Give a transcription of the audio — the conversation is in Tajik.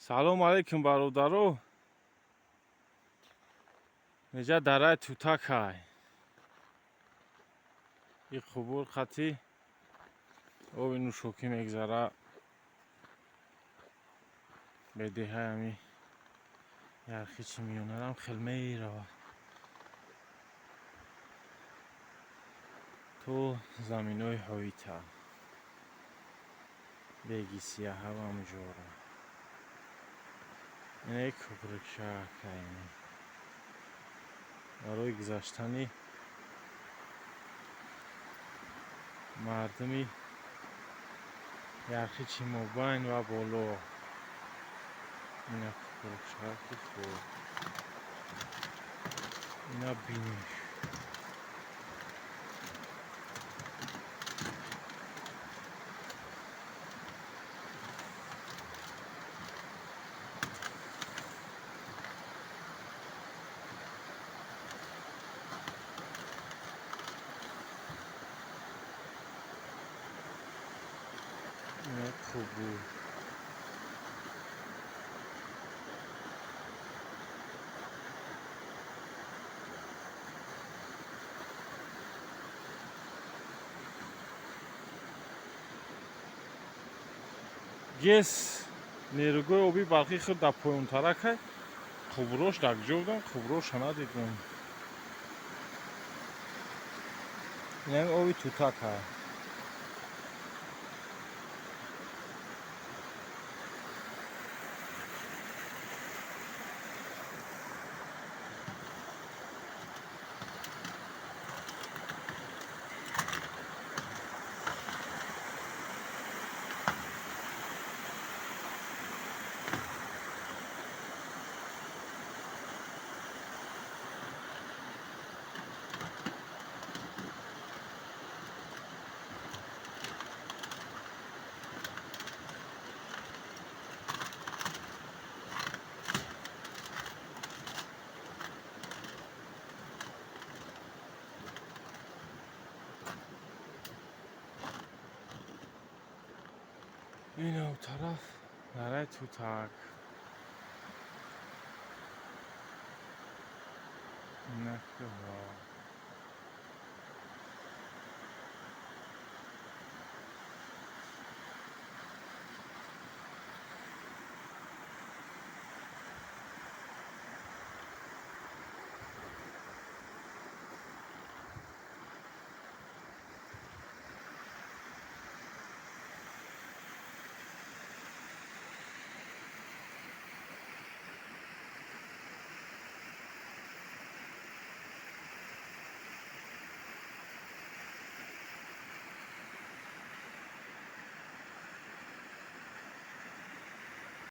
Салому алейкум, бародаро. Неҷа дараи Тутакай. И қубур хати оби нӯшокӣ мегзара бедеҳаи ами Ярхичи миёнарам хел меравад то заминои ҳоита беги сияҳа ва ҳамҷора. Ине кӯпрукшакайне барои гузаштани мардуми Ярхичи мобайн ва боло. Ина кӯпрукшаки хуб. Ина биниш. Ина қубур. ГЭС нерӯгоҳи оби барқӣ худ дар поёнтаракай. Қубурош дар куҷо будам? Қубуроша надидам. Инами оби Тутакай. Ина тараф дараи Тутак. Ина кӯҳҳо.